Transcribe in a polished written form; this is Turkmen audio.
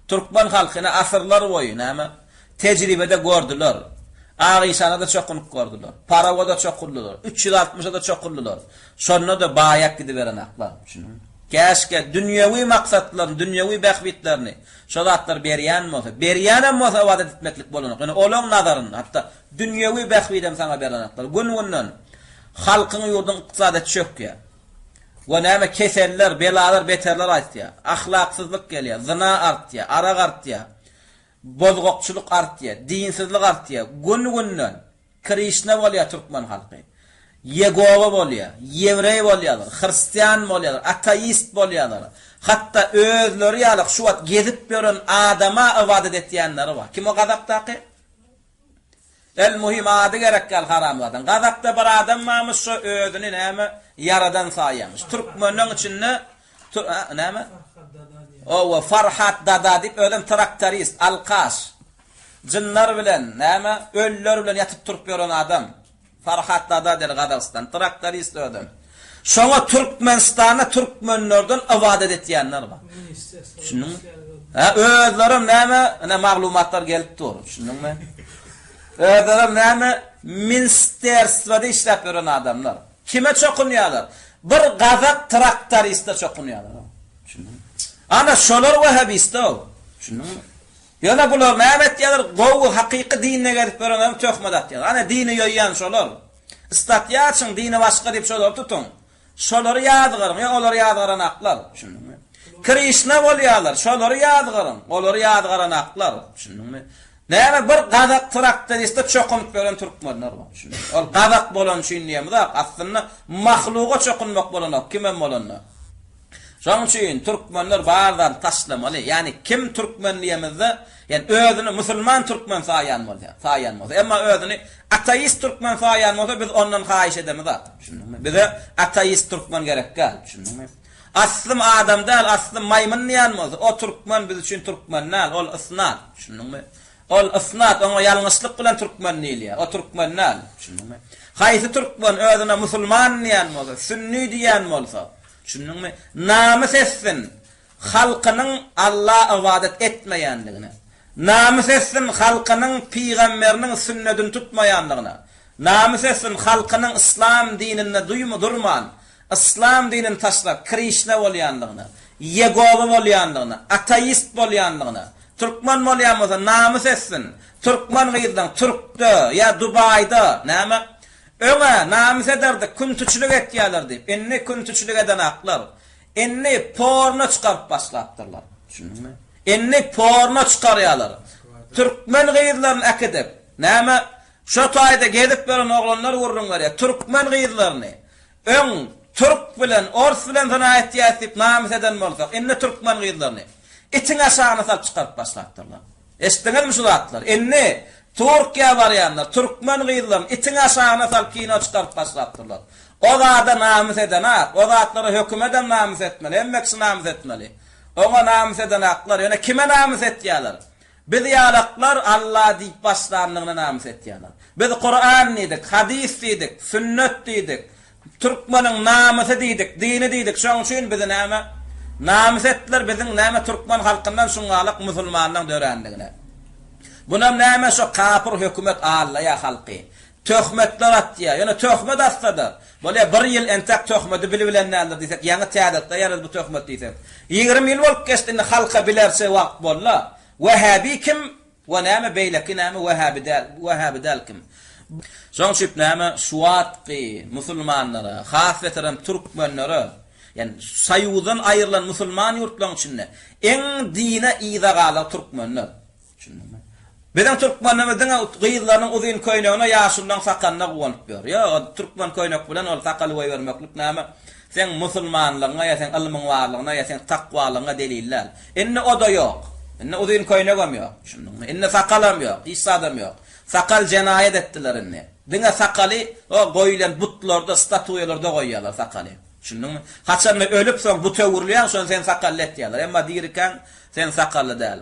Türkmen halky ine asyrlar boýy näme tejribede gördüler. Ak işana-da çokunyp gördüler. Parawa-da çokundylar. 360-a-da çokundylar. Şonda-da baýap gidiberenaklar. Düşündiňmi? Käşgä dünýewi maksatlaryny, dünýewi bähbitlerini şo zatlar berýän bolsa, berýänem bolsa ybadat etmeklik bolanok. Ýöne olaň nazarynda hatda dünýewi bähbidem saňa berenoklar. Gün-günden halkyň ýurduň ykdysadyýeti çökýär. We näme keseller, belalar, beterler artýar. Ahlaksyzlyk gelýär, zyna artýar, arak artýar, bozgakçylyk artýar, dinsizlik artýar. Gün-günden Krişna bolýar türkmen halky. Ýegowa bolýar, ýewreý bolýarlar, hristian bolýarlar, ateist bolýarlar. Hatda özleri ýaly şu wagt gezip ýören adama ybadat etýänleri bar. Kim o gazakdaky? El muhim ady gerek däl haramzadaň. Gazakda bir adam barmyş şo özüni näme ýaradan saýýamyş. Türkmenleň içinde näme? Owa Farhat dada diýip özem traktorist, alkaş. Jynlar bilen näme ölüler bilen ýatyp turup ýören adam. Farhat dada diýeli Gazagystan traktorist özem. Şoňa Türkmenistanda türkmenlerden ybadat etýänler bar. Düşündiňmi? Hä, özlerem näme, ine maglumatlar gelip dur, düşündiňmi? Özlerem näme, minsterstwada işläp ýören adamlar. Kime çokunýarlar? Bir gazak traktoriste çokunýarlar. Düşündiňmi? Ana şolar wahhabist-ow. Düşündiňmi? Ýöne bular näme etýärler? Gowy, hakyky dinde gezip ýörenlerem töhmet atýarlar. Ana dini ýoýýan şolar. Statýa açyň, dini başga diýip şolary tutuň. Şolary ýazgaryň, ýa olary ýazgaranaklar. Düşündiňmi? Krişna bolýarlar, şolary ýazgaryň, olary ýazgaranaklar. Düşündiňmi? Näme bir gazak traktoriste çokunyp ýören türkmenler bar. Düşündiňmi? Ol gazak bolany üçin diýemizok, aslynda mahluga çokunmak bolanok, kimem bolanda. Şonuň üçin türkmenler bar zady taşlamaly. Ýagny kim türkmen diýemizde, ýagny özüni musulman türkmen saýan bolsa, saýan bolsa, emma özüni ateist türkmen saýan bolsa biz ondan haýyş edemizok. Düşündiňmi? Bize ateist türkmen gerek däl. Düşündiňmi? Aslym adam däl, aslym maýmyn diýen bolsa, o türkmen biz üçin türkmen däl, ol ysnat. Düşündiňmi? Ol ysnat, oňa ýalňyşlyk bilen türkmen diýilýär. O türkmen däl. Düşündiňmi? Haýsy türkmen özüne musulman diýen bolsa, sünni diýen bolsa, Düşündiňmi? Namys etsin halkynyň Alla ybadat etmeýändigine. Namys etsin halkynyň pygamberiniň sünnedini tutmaýandygyna. Namys etsin halkynyň yslam dininde durman, yslam dinini taşlap Krişna bolýandygyna, Ýegowa bolýandygyna, ateist bolýandygyna. Türkmen bolýan bolsa namys etsin. Türkmen gyzlaň türkde ýa Dubaýda näme? Öň-ä namys ederdik, küntüçilik etýärler diýip, indi küntüçilik edenaklar. Indi porno çykaryp başlapdyrlar. Düşündiňmi? Indi porno çykarýarlar. Türkmen gyzlaryny äkidip, näme, şo taýda gezip ýören oglanlar gürrüň berýär. Türkmen gyzlaryny öň türk bilen, ors bilen zyna etýäs diýip namys eden bolsak, indi türkmen gyzlaryny itiň aşagyna salyp çykaryp başlapdyrlar. Eşitdiňizmi şu zatlary? Indi Türkiýä barýanlar türkmen gyzlaryny itiň aşagyna salyp kino çykaryp başlapdyrlar. O zada namys edenak, o zatlara hökümedem namys etmeli, hemme kişi namys etmeli. Oňa namys edenaklar, ýöne kime namys etýärler? Biz ýalaklar Alla diýip başlandygyna namys etýärler. Biz Kuran diýdik, hadys diýdik, sünnet diýdik, Türkmeniň namysy diýdik, dini diýdik, şoň üçin bizi näme namys etdiler, biziň näme türkmen halkyndan şuňňalak musulmanlaň dörändigine. Bunam näme şo kapyr hökümet allaýa halky. Töhmetler atýa, ýöne töhmet atsada, bolýa bir ýyl entek töhmedi bilibilen däldir diýsek, ýaňy täzede ýarady bu töhmet diýsek. 20 ýyl bolup geçdi indi halka bilerçe wagt bolda. Wähäbi kim? We näme beýleki näme wähäbi däl wähäbi däl kim? Şoň üçip näme şu wagtky musulmanlara has beterem türkmenlere ýani soýuzdan aýrylan musulman ýurtlaryň içinde iň dine yza galan türkmenler. Düşündiňmi? Biziň türkmenlerimiz diňe gyzlarynyň uzyn köýnegine ýaşulylaryň sakalyna guwanyp ýör. Ýok, o türkmen köýnek bilen ol sakaly goýbermeklik näme seň musulmanlygyňa ýa seň ylmyň barlygyna ýa seň takwalygyňa delil däl. Indi o-da ýok. Indi uzyn köýnegem ýok. Düşündiňmi? Indi sakalam ýok. Hiç zadam ýok. Sakal jenaýat etdiler indi. Diňe sakaly o goýulýan butlarda, statuýalarda goýýarlar sakaly. Düşündiňmi? Haçanda ölüp soň but öwrülýäň, şonda seni sakally etýärler. Emma dirikäň sen sakally däl.